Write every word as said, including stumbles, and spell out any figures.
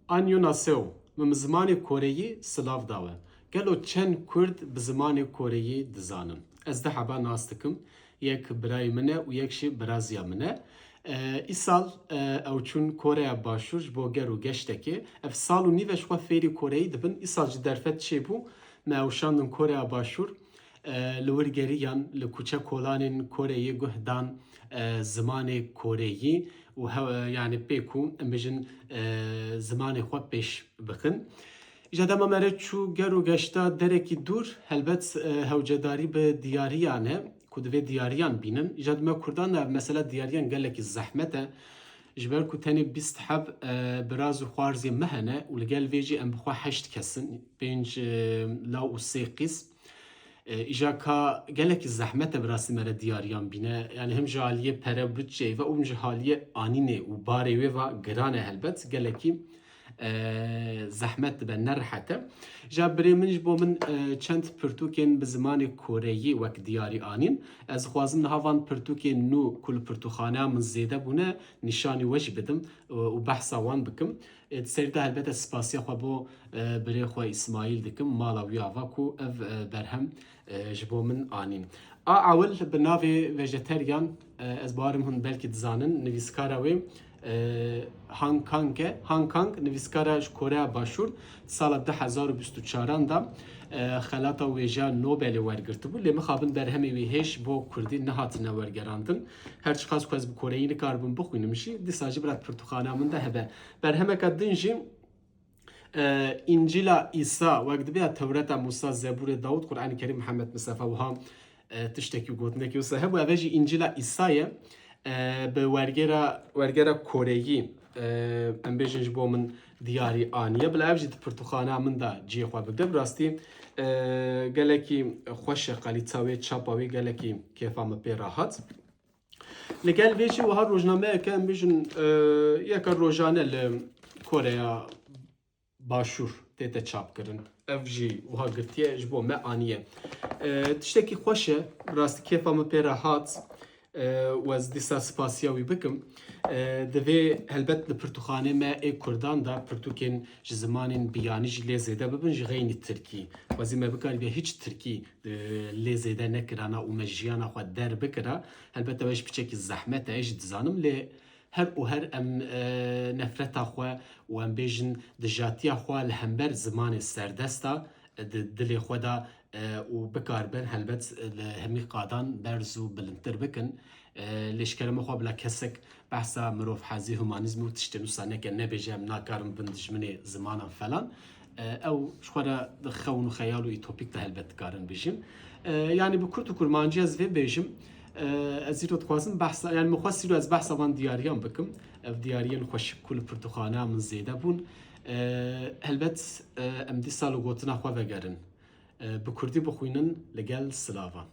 Annyeonghaseyo, min bi zimanê koreyî silav dawe. Gelo çend kurd bi zimanê koreyî dizanin? Ez du heba nas dikim. Yek birayê min e û yek jî biraziya min e. E, îsal, e, ew çûn Koreya Başûr ji bo ger û geştekê. Ev sal û nîv e ji xwe fêrî koreyî dibin. Îsal ji derfet çêbû, me ew şandin Koreya Başûr. E, li wir geriyan, li kuçe kolanên Koreyê guh dan, e, zimanê koreyî û he-, yani pê ku em bijin, e, zimanê xwe pêş bixin. Îja dema me re çû ger û geşta derekî dûr, helbet, e, hewcedarî bi diyariyan e, ku divê diyariyan bînin. Îja di me Kurdan de ev mesela diyariyan gelekî zehmet e. Ji ber ku tenê bîst heb, e, biraz û xwarzê me hene û li gel vê jî em bi xwe heşt kes in, pênc, e, law û sê qîz. E, îja ka gelekî zehmet e bi rastî me re diyariyan bîne. Yani him ji aliyê pere, budçeyê ve û him ji haliyê anînê û barê wê ve giran e helbet. Gelekî, e, zehmet dibe, ne rehet e. Ja birê min ji bo min, e, çend pirtûkên bi zimanê koreyî wek diyarî anîn. Ez dixwazim niha van pirtûkên nû ku li pirtûxaneya min zêde bûne, nîşanî we jî bidim, e, û behsa wan bikim. E, di serî de helbet ez spasiya xwe bo, e, birê xwe Îsmaîl dikim, mala wî ava ku ev, e, berhem, e, ji bo min anîn. A ewil bi navê Vejeteryan, e, ez bawerim hûn belkî dizanin, nivîskara wê, e, Han Kang e. Han Kang nivîskara ji Koreya Başûr, sala du hezar û bîst û çaran de, e, xelata wêjeya Nobelê wergirtibû. Lê mixabin berhemê wî hêj bo kurdî nehatine wergerandin. Her çiqas ku ez bi koreyî nikaribim bixwînim jî, dîsa jî bila pirtûxaneya min de hebe. Berhemeke din jî, e, Încîla Îsa, wek dibe ya Tewreta Mûsa, Zebûrê Dawûd, Qur'anê Kerîm, Mihemed Mistefa, wiha, e, tiştekî û gotinekî wisa hebû. Ev jî Încîla Îsa ye, e, bi wergera, wergera koreyî, e, em bêjin ji bo min diyarî aniye. Bila ev jî di pirtûxaneya min de cihê xwe bigire. Bi rastî, e, gelekî xweş e, kalîta wê, çapa wê gelekî kêfa min pê re hat. Li gel vê jî wiha rojnameyeke, em bêjin, e, yeka rojane li Koreya Başûr tête çapkirin. Ev jî wiha girtiye, ji bo me aniye. E, tiştekî xweş e, bi rastî kêfa min pê re hat. E, û ez dîsa spasiya wî bikim. E, divê helbet li pirtûxanê me ê Kurdan de pirtûkên ji zimanên biyanî jî lê zêde bibin, ji xeynî tirkî. Xwezî me bikarîbe hîç tirkî, e, lê zêde nekirana û me jiyana xwe derbikira. Helbet ew ji piçekî zehmet e, ez jî dizanim, lê her û her em, e, nefreta xwe û em bêjin dijatiya xwe li hember zimanê serdesta, e, di dilê xwe de, e, û bikaribin helbet li hemî qadan berz û bilindtir bikin. E, lê ji kerema xwe bila kesek behsa mirovhezî, humanîzm û tiştên wisa neke, nebêje em nakarin bin dijminê zimanan falan. E, ew ji xwe re di xewn û xeyal û îtopîk de helbet dikarin bijîn. E, yanî bi kurt û kurmancî ez vê bêjim. E, ez îro dixwazim behsa, yanî min xwest îro ez behsa van diyariyan bikim. Ev diyariyên xweşik ku li pirtûxaneya min zêde bûn. E, helbet, e, em dîsa li gotina xwe vegerin. E, bi kurdî bixwînin li gel silavan.